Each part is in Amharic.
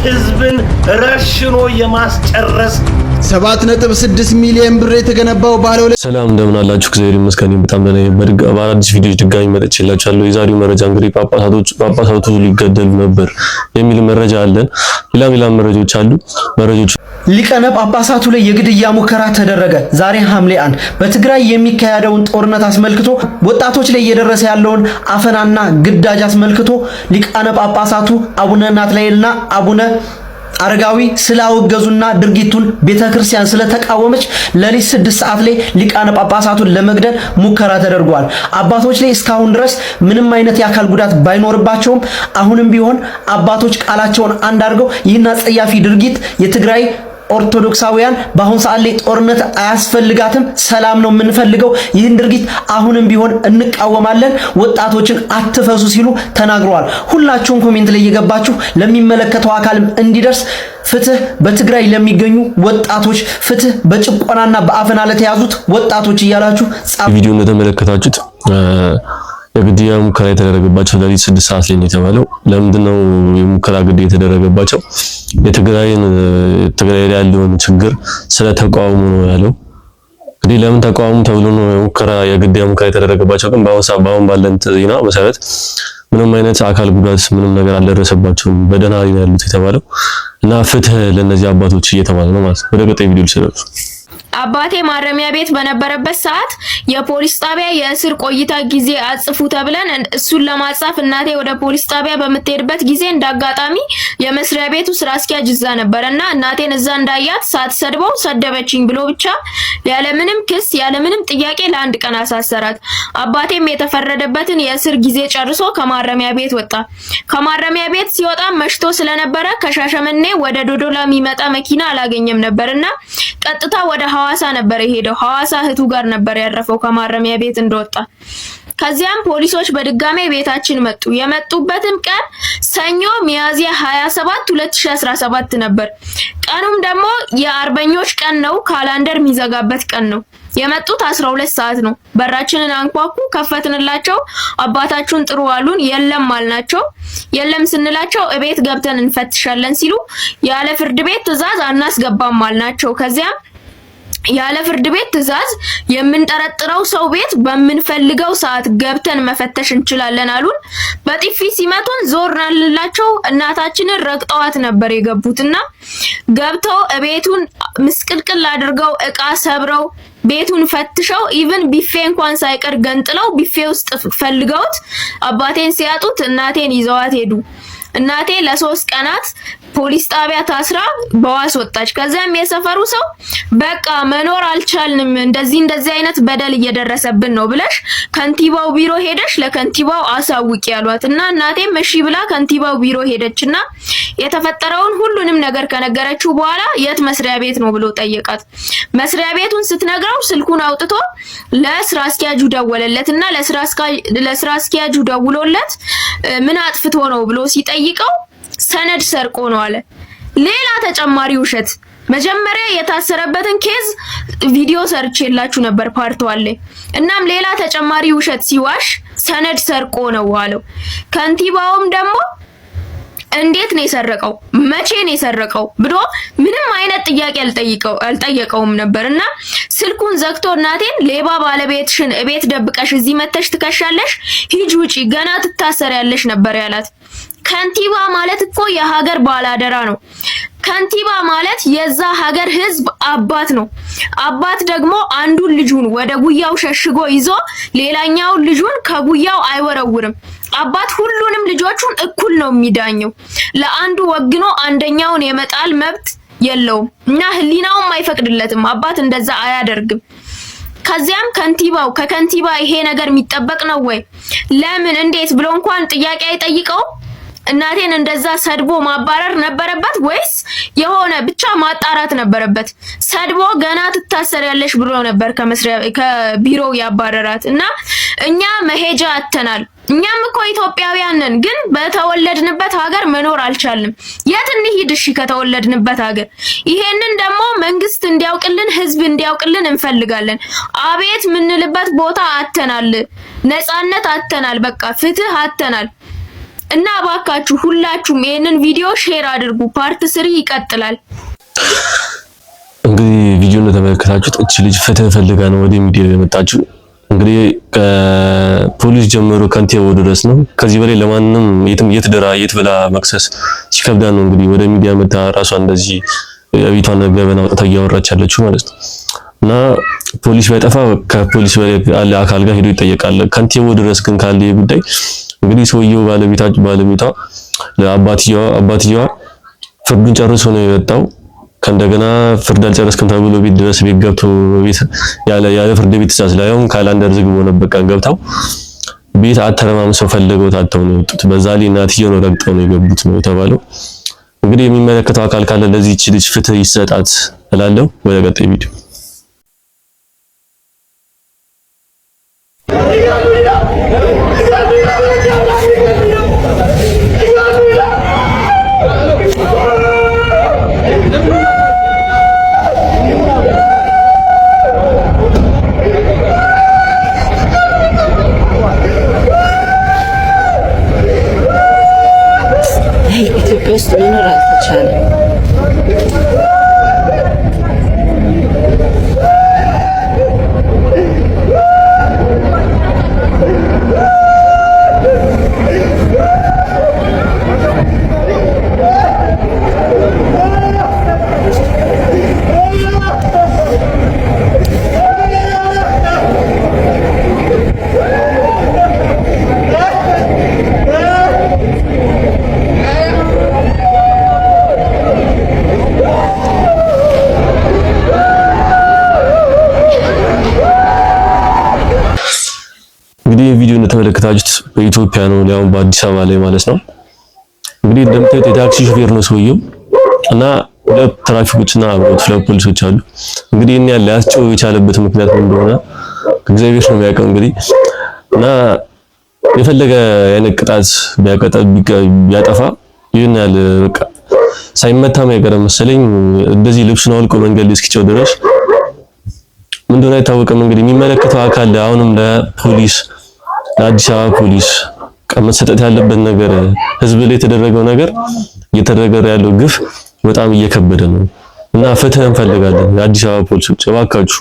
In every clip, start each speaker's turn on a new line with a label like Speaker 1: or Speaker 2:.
Speaker 1: ህዝብን ረሽኖ የማስጨረስ
Speaker 2: 7.6 ሚሊዮን ብር የተገነባው ባለ ሁለት
Speaker 3: ሰላም፣ እንደምን አላችሁ? እግዚአብሔር ይመስገን በጣም ደህና ነኝ። በአዳዲስ ቪዲዮዎች ድጋሚ መጥቼላችኋለሁ። የዛሬው መረጃ እንግዲህ ጳጳሳቱ ሊገደሉ ነበር የሚል መረጃ አለን። ሌላም ሌላም መረጃዎች አሉ። መረጃዎች
Speaker 4: ሊቃነ ጳጳሳቱ ላይ የግድያ ሙከራ ተደረገ። ዛሬ ሐምሌ 1 በትግራይ የሚካሄደውን ጦርነት አስመልክቶ፣ ወጣቶች ላይ እየደረሰ ያለውን አፈናና ግዳጅ አስመልክቶ ሊቃነ ጳጳሳቱ አቡነ ናትናኤልና አቡነ አረጋዊ ስላወገዙና ድርጊቱን ቤተክርስቲያን ስለተቃወመች ሌሊት 6 ሰዓት ላይ ሊቃነ ጳጳሳቱን ለመግደል ሙከራ ተደርጓል። አባቶች ላይ እስካሁን ድረስ ምንም አይነት የአካል ጉዳት ባይኖርባቸውም አሁንም ቢሆን አባቶች ቃላቸውን አንድ አድርገው ይህን አጸያፊ ድርጊት፣ የትግራይ ኦርቶዶክሳውያን በአሁን ሰዓት ላይ ጦርነት አያስፈልጋትም፣ ሰላም ነው የምንፈልገው፣ ይህን ድርጊት አሁንም ቢሆን እንቃወማለን፣ ወጣቶችን አትፈሱ ሲሉ ተናግረዋል። ሁላችሁም comment ላይ እየገባችሁ ለሚመለከተው አካልም እንዲደርስ፣ ፍትህ በትግራይ ለሚገኙ ወጣቶች፣ ፍትህ በጭቆናና በአፈና ለተያዙት ወጣቶች እያላችሁ
Speaker 3: ጻፉ። ቪዲዮ እንደተመለከታችሁት የግድያ ሙከራ የተደረገባቸው ሌሊት 6 ሰዓት ላይ ነው የተባለው። ለምንድን ነው የሙከራ ግድያ የተደረገባቸው? ትግራይ ላይ ያለውን ችግር ስለተቃወሙ ነው ያለው። እንግዲህ ለምን ተቃወሙ ተብሎ ነው የግድያ ሙከራ የተደረገባቸው። ግን በአሁን ሰዓት በአሁን ባለን ዜና መሰረት ምንም አይነት አካል ጉዳት ምንም ነገር አልደረሰባቸውም። በደህና ላይ ያሉት የተባለው እና ፍትህ ለእነዚህ አባቶች እየተባለ ነው ማለት ነው። ወደ ቀጣይ ቪዲዮ ልሰራችሁ።
Speaker 5: አባቴ ማረሚያ ቤት በነበረበት ሰዓት የፖሊስ ጣቢያ የእስር ቆይታ ጊዜ አጽፉ ተብለን እሱን ለማጻፍ እናቴ ወደ ፖሊስ ጣቢያ በምትሄድበት ጊዜ እንዳጋጣሚ የመስሪያ ቤቱ ስራ አስኪያጅ እዛ ነበር እና እናቴን እዛ እንዳያት ሳትሰድበው ሰደበችኝ ብሎ ብቻ ያለምንም ክስ ያለምንም ጥያቄ ለአንድ ቀን አሳሰራት። አባቴም የተፈረደበትን የእስር ጊዜ ጨርሶ ከማረሚያ ቤት ወጣ። ከማረሚያ ቤት ሲወጣ መሽቶ ስለነበረ ከሻሸመኔ ወደ ዶዶላ የሚመጣ መኪና አላገኘም ነበርና ቀጥታ ወደ ሐዋሳ ነበር የሄደው። ሐዋሳ እህቱ ጋር ነበር ያረፈው ከማረሚያ ቤት እንደወጣ። ከዚያም ፖሊሶች በድጋሜ ቤታችን መጡ። የመጡበትም ቀን ሰኞ ሚያዝያ 27 2017 ነበር። ቀኑም ደግሞ የአርበኞች ቀን ነው። Calendar የሚዘጋበት ቀን ነው። የመጡት 12 ሰዓት ነው። በራችንን አንኳኩ፣ ከፈትንላቸው። አባታችሁን ጥሩ አሉን። የለም አልናቸው። የለም ስንላቸው እቤት ገብተን እንፈትሻለን ሲሉ ያለ ፍርድ ቤት ትዕዛዝ አናስገባም አልናቸው። ከዚያም ያለ ፍርድ ቤት ትዕዛዝ የምንጠረጥረው ሰው ቤት በምንፈልገው ሰዓት ገብተን መፈተሽ እንችላለን አሉን። በጥፊ ሲመቱን ዞር አልንላቸው። እናታችንን ረግጠዋት ነበር የገቡትና ገብተው ቤቱን ምስቅልቅል አድርገው፣ እቃ ሰብረው፣ ቤቱን ፈትሸው፣ even ቢፌ እንኳን ሳይቀር ገንጥለው ቢፌ ውስጥ ፈልገውት አባቴን ሲያጡት እናቴን ይዘዋት ሄዱ። እናቴ ለ3 ቀናት ፖሊስ ጣቢያ ታስራ በዋስ ወጣች። ከዚያም የሰፈሩ ሰው በቃ መኖር አልቻልንም፣ እንደዚህ እንደዚህ አይነት በደል እየደረሰብን ነው ብለሽ ከንቲባው ቢሮ ሄደሽ ለከንቲባው አሳውቂ ያሏት እና እናቴም እሺ ብላ ከንቲባው ቢሮ ሄደችና የተፈጠረውን ሁሉንም ነገር ከነገረችው በኋላ የት መስሪያ ቤት ነው ብሎ ጠየቃት። መስሪያ ቤቱን ስትነግረው ስልኩን አውጥቶ ለስራ አስኪያጁ ደወለለት እና ለስራ አስኪያጁ ደውሎለት ምን አጥፍቶ ነው ብሎ ሲጠይቀው ሰነድ ሰርቆ ነው አለ። ሌላ ተጨማሪ ውሸት። መጀመሪያ የታሰረበትን case ቪዲዮ ሰርቼላችሁ ነበር part ላይ። እናም ሌላ ተጨማሪ ውሸት ሲዋሽ ሰነድ ሰርቆ ነው አለው። ከንቲባውም ደግሞ እንዴት ነው የሰረቀው? መቼ ነው የሰረቀው? ብሎ ምንም አይነት ጥያቄ አልጠየቀውም ነበር እና ስልኩን ዘግቶ እናቴን ሌባ ባለቤትሽን እቤት ደብቀሽ እዚህ መተሽ ትከሻለሽ፣ ሂጅ ውጪ፣ ገና ትታሰሪያለሽ ነበር ያላት። ከንቲባ ማለት እኮ የሀገር ባላደራ ነው። ከንቲባ ማለት የዛ ሀገር ሕዝብ አባት ነው። አባት ደግሞ አንዱን ልጁን ወደ ጉያው ሸሽጎ ይዞ ሌላኛውን ልጁን ከጉያው አይወረውርም። አባት ሁሉንም ልጆቹን እኩል ነው የሚዳኘው። ለአንዱ ወግኖ አንደኛውን የመጣል መብት የለውም እና ሕሊናውም አይፈቅድለትም። አባት እንደዛ አያደርግም። ከዚያም ከንቲባው ከከንቲባ ይሄ ነገር የሚጠበቅ ነው ወይ? ለምን፣ እንዴት ብሎ እንኳን ጥያቄ አይጠይቀውም። እናቴን እንደዛ ሰድቦ ማባረር ነበረበት ወይስ የሆነ ብቻ ማጣራት ነበረበት? ሰድቦ ገና ትታሰሪያለሽ ብሎ ነበር ከመስሪያ ከቢሮው ያባረራት እና እኛ መሄጃ አጥተናል። እኛም እኮ ኢትዮጵያውያን ነን፣ ግን በተወለድንበት ሀገር መኖር አልቻልንም። የት እንሂድ? እሺ ከተወለድንበት ሀገር። ይሄንን ደግሞ መንግስት እንዲያውቅልን፣ ህዝብ እንዲያውቅልን እንፈልጋለን። አቤት የምንልበት ቦታ አጥተናል። ነፃነት አጥተናል። በቃ ፍትህ አጥተናል። እና እባካችሁ ሁላችሁም ይህንን ቪዲዮ share አድርጉ። Part 3 ይቀጥላል።
Speaker 3: እንግዲህ ቪዲዮ እንደተመለከታችሁት እቺ ልጅ ፍትህ ፈልጋ ነው ወደ ሚዲያ የመጣችው። እንግዲህ ከፖሊስ ጀምሮ ከንቲባው ድረስ ነው። ከዚህ በላይ ለማንም የትም የት ደራ የት ብላ መክሰስ ሲከብዳ ነው እንግዲህ ወደ ሚዲያ መታ ራሷ እንደዚህ የቤቷን ገበና አውጥታ እያወራች ያለችው ማለት ነው። እና ፖሊስ ባይጠፋ ከፖሊስ በላይ ያለ አካል ጋር ሄዶ ይጠየቃል። ከንቲባው ድረስ ግን ካለ ይህ ጉዳይ እንግዲህ ሰውየው ባለቤቷ ለአባትየዋ ፍርዱን ጨርሶ ነው የወጣው። ከእንደገና ፍርድ አልጨረስክም ተብሎ ቤት ድረስ ቤት ገብቶ ቤት ያለ ፍርድ ቤት ትዕዛዝ ላይሆን calendar ዝግ በሆነበት ቀን ገብተው ቤት አተረማምሰው ፈልገው ታተው ነው የወጡት። በዛ ላይ እናትየው ነው ረግጠው ነው የገቡት ነው የተባለው። እንግዲህ የሚመለከተው አካል ካለ ለዚህች ልጅ ፍትህ ይሰጣት እላለሁ። ወደ ቀጣይ ቪዲዮ።
Speaker 6: ኢትዮጵያ ውስጥ መኖር አልተቻለም።
Speaker 3: እንግዲህ ቪዲዮ እንደተመለከታችሁት በኢትዮጵያ ነው፣ ሊያውም በአዲስ አበባ ላይ ማለት ነው። እንግዲህ እንደምታዩት የታክሲ ሹፌር ነው ሰውየው እና ሁለት ትራፊኮችና አብረውት ሁለት ፖሊሶች አሉ። እንግዲህ እኛ ሊያስጨው የቻለበት ምክንያት ምን እንደሆነ እግዚአብሔር ነው የሚያውቀው። እንግዲህ እና የፈለገ አይነት ቅጣት ቢያቀጣ ቢያጠፋ ይህን ያህል በቃ ሳይመታም አይቀርም መሰለኝ። እንደዚህ ልብሱን አውልቆ መንገድ ላይ እስኪጨው ድረስ ምን እንደሆነ አይታወቅም። እንግዲህ የሚመለከተው አካል አሁንም ለፖሊስ፣ ለአዲስ አበባ ፖሊስ መሰጠት ያለበት ነገር፣ ህዝብ ላይ የተደረገው ነገር፣ እየተደረገ ያለው ግፍ በጣም እየከበደ ነው እና ፍትህ እንፈልጋለን። የአዲስ አበባ ፖሊሶች እባካችሁ።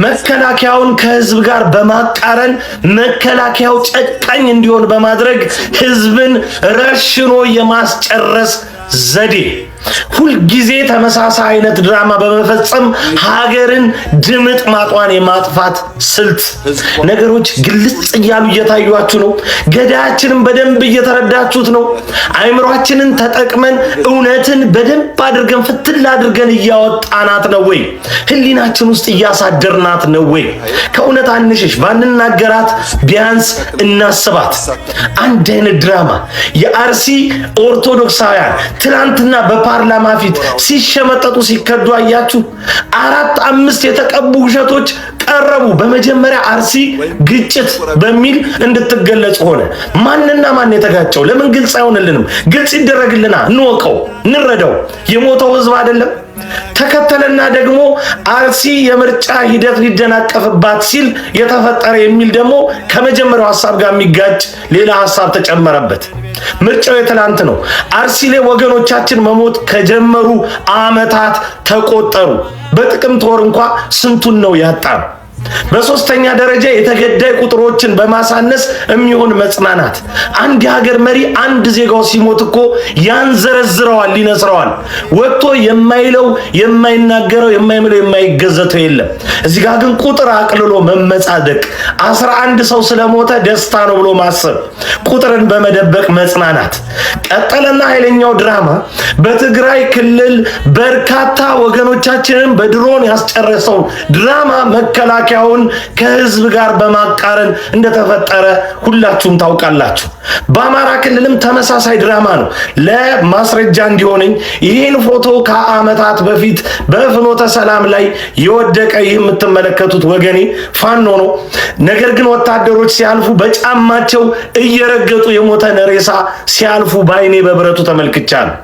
Speaker 1: መከላከያውን ከህዝብ ጋር በማቃረን፣ መከላከያው ጨካኝ እንዲሆን በማድረግ ህዝብን ረሽኖ የማስጨረስ ዘዴ፣ ሁልጊዜ ተመሳሳይ አይነት ድራማ በመፈጸም ሀገርን ድምጥ ማጧን የማጥፋት ስልት። ነገሮች ግልጽ እያሉ እየታዩአችሁ ነው። ገዳያችንን በደንብ እየተረዳችሁት ነው። አይምሯችንን ተጠቅመን እውነትን በደንብ አድርገን ፍትል አድርገን እያወጣናት ነው ወይ? ህሊናችን ውስጥ እያሳደርናት ነው ወይ? ከእውነት አንሽሽ፣ ባንናገራት ቢያንስ እናስባት። አንድ አይነት ድራማ፣ የአርሲ ኦርቶዶክሳውያን ትናንትና በፓርላማ ፊት ሲሸመጠጡ ሲከዱ አያችሁ። አራት አምስት የተቀቡ ውሸቶች ቀረቡ። በመጀመሪያ አርሲ ግጭት በሚል እንድትገለጽ ሆነ። ማንና ማን የተጋጨው? ለምን ግልጽ አይሆንልንም? ግልጽ ይደረግልና እንወቀው፣ እንረዳው። የሞተው ህዝብ አይደለም። ተከተለና ደግሞ አርሲ የምርጫ ሂደት ሊደናቀፍባት ሲል የተፈጠረ የሚል ደግሞ ከመጀመሪያው ሀሳብ ጋር የሚጋጭ ሌላ ሀሳብ ተጨመረበት። ምርጫው የትላንት ነው። አርሲ ላይ ወገኖቻችን መሞት ከጀመሩ አመታት ተቆጠሩ። በጥቅምት ወር እንኳ ስንቱን ነው ያጣነው? በሶስተኛ ደረጃ የተገዳይ ቁጥሮችን በማሳነስ የሚሆን መጽናናት። አንድ የሀገር መሪ አንድ ዜጋው ሲሞት እኮ ያንዘረዝረዋል፣ ይነስረዋል። ወጥቶ የማይለው፣ የማይናገረው፣ የማይምለው፣ የማይገዘተው የለም። እዚህ ጋር ግን ቁጥር አቅልሎ መመጻደቅ፣ 11 ሰው ስለሞተ ደስታ ነው ብሎ ማሰብ፣ ቁጥርን በመደበቅ መጽናናት። ቀጠለና ኃይለኛው ድራማ፣ በትግራይ ክልል በርካታ ወገኖቻችንን በድሮን ያስጨረሰው ድራማ መከላከያውን ከህዝብ ጋር በማቃረን እንደተፈጠረ ሁላችሁም ታውቃላችሁ። በአማራ ክልልም ተመሳሳይ ድራማ ነው። ለማስረጃ እንዲሆነኝ ይህን ፎቶ ከአመታት በፊት በፍኖተ ሰላም ላይ የወደቀ ይህ የምትመለከቱት ወገኔ ፋኖ ነው። ነገር ግን ወታደሮች ሲያልፉ በጫማቸው እየረገጡ የሞተን ሬሳ ሲያልፉ በአይኔ በብረቱ ተመልክቻለሁ።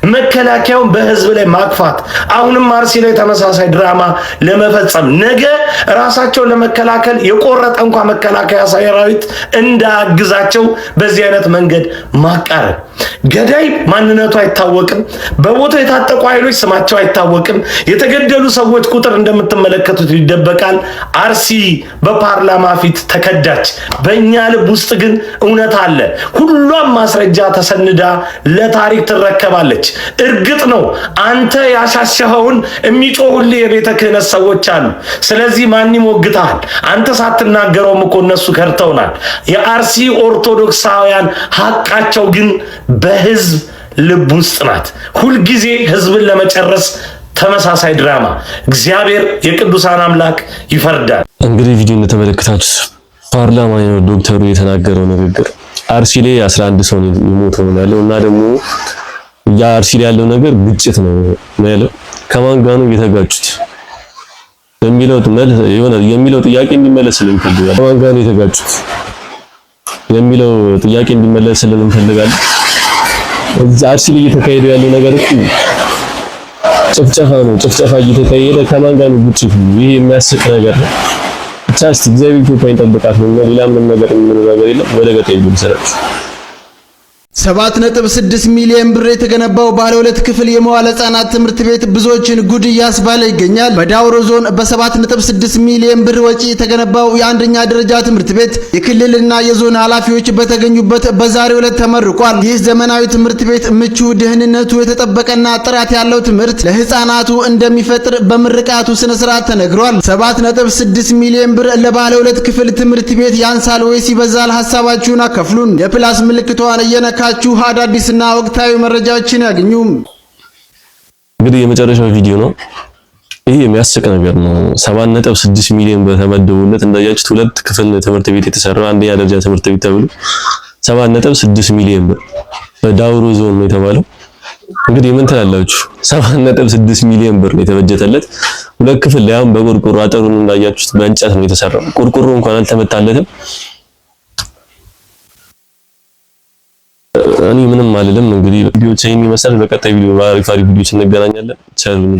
Speaker 1: መከላከያውን በህዝብ ላይ ማክፋት፣ አሁንም አርሲ ላይ ተመሳሳይ ድራማ ለመፈጸም፣ ነገ ራሳቸውን ለመከላከል የቆረጠ እንኳ መከላከያ ሰራዊት እንዳያግዛቸው በዚህ አይነት መንገድ ማቃረብ። ገዳይ ማንነቱ አይታወቅም። በቦታው የታጠቁ ኃይሎች ስማቸው አይታወቅም። የተገደሉ ሰዎች ቁጥር እንደምትመለከቱት ይደበቃል። አርሲ በፓርላማ ፊት ተከዳች። በእኛ ልብ ውስጥ ግን እውነት አለ። ሁሏም ማስረጃ ተሰንዳ ለታሪክ ትረከባለች። እርግጥ ነው አንተ ያሻሸኸውን የሚጮሁልህ የቤተ ክህነት ሰዎች አሉ። ስለዚህ ማን ይሞግትሃል? አንተ ሳትናገረውም እኮ እነሱ ከርተውናል። የአርሲ ኦርቶዶክሳውያን ሀቃቸው ግን በህዝብ ልብ ውስጥ ናት። ሁልጊዜ ህዝብን ለመጨረስ ተመሳሳይ ድራማ። እግዚአብሔር የቅዱሳን አምላክ ይፈርዳል።
Speaker 3: እንግዲህ ቪዲዮ እንደተመለከታችሁት ፓርላማ ነው ዶክተሩ የተናገረው ንግግር። አርሲ ላይ 11 ሰው ነው የሞተው ነው ያለው እና ደግሞ ያ አርሲ ላይ ያለው ነገር ግጭት ነው ነው ያለው። ከማን ጋር ነው የተጋጩት የሚለው መልስ የሆነ የሚለው ጥያቄ እንዲመለስልን እንፈልጋለን። ከማን ጋር ነው የተጋጩት የሚለው ጥያቄ እንዲመለስልን እንፈልጋለን። እዛ አርሲ ላይ እየተካሄደ ያለው ነገር እኮ ጭፍጨፋ ነው። ጭፍጨፋ እየተካሄደ ከማን ጋር ነው ግጭቱ? ይሄ የሚያስቅ ነገር ነው። ብቻ እስቲ እግዚአብሔር ኢትዮጵያን ይጠብቃት ነው። ሌላ ምንም ነገር የምንለው ነገር የለም። ወደ ገጠር ቪዲዮ ልሰራችሁ።
Speaker 2: 7.6 ሚሊዮን ብር የተገነባው ባለ ሁለት ክፍል የመዋለ ህጻናት ትምህርት ቤት ብዙዎችን ጉድ እያስባለ ይገኛል። በዳውሮ ዞን በ7.6 ሚሊዮን ብር ወጪ የተገነባው የአንደኛ ደረጃ ትምህርት ቤት የክልልና የዞን ኃላፊዎች በተገኙበት በዛሬው ዕለት ተመርቋል። ይህ ዘመናዊ ትምህርት ቤት ምቹ፣ ደህንነቱ የተጠበቀና ጥራት ያለው ትምህርት ለህፃናቱ እንደሚፈጥር በምርቃቱ ስነ ስርዓት ተነግሯል። 7.6 ሚሊዮን ብር ለባለ ሁለት ክፍል ትምህርት ቤት ያንሳል ወይስ ይበዛል? ሀሳባችሁን አካፍሉን። የ plus ምልክቷን እየነካችሁ አዳዲስና ወቅታዊ መረጃዎችን ያግኙ።
Speaker 3: እንግዲህ የመጨረሻው ቪዲዮ ነው። ይሄ የሚያስቅ ነገር ነው። 7.6 ሚሊዮን በተመደቡለት እንዳያችሁት ሁለት ክፍል ትምህርት ቤት የተሰራው አንደኛ ደረጃ ትምህርት ቤት ተብሎ 7.6 ሚሊዮን ብር በዳውሮ ዞን ነው የተባለው። እንግዲህ ምን ትላላችሁ? 7.6 ሚሊዮን ብር ነው የተበጀተለት ሁለት ክፍል ላይ፣ አሁን በቆርቆሮ አጠሩን እንዳያችሁት በእንጨት ነው የተሰራው። ቆርቆሮ እንኳን አልተመታለትም። እኔ ምንም አልልም። እንግዲህ ቪዲዮ ይህን ይመስላል። በቀጣይ ቪዲዮ በአሪፍ አሪፍ ቪዲዮዎች እንገናኛለን። ቸር ሁኑ።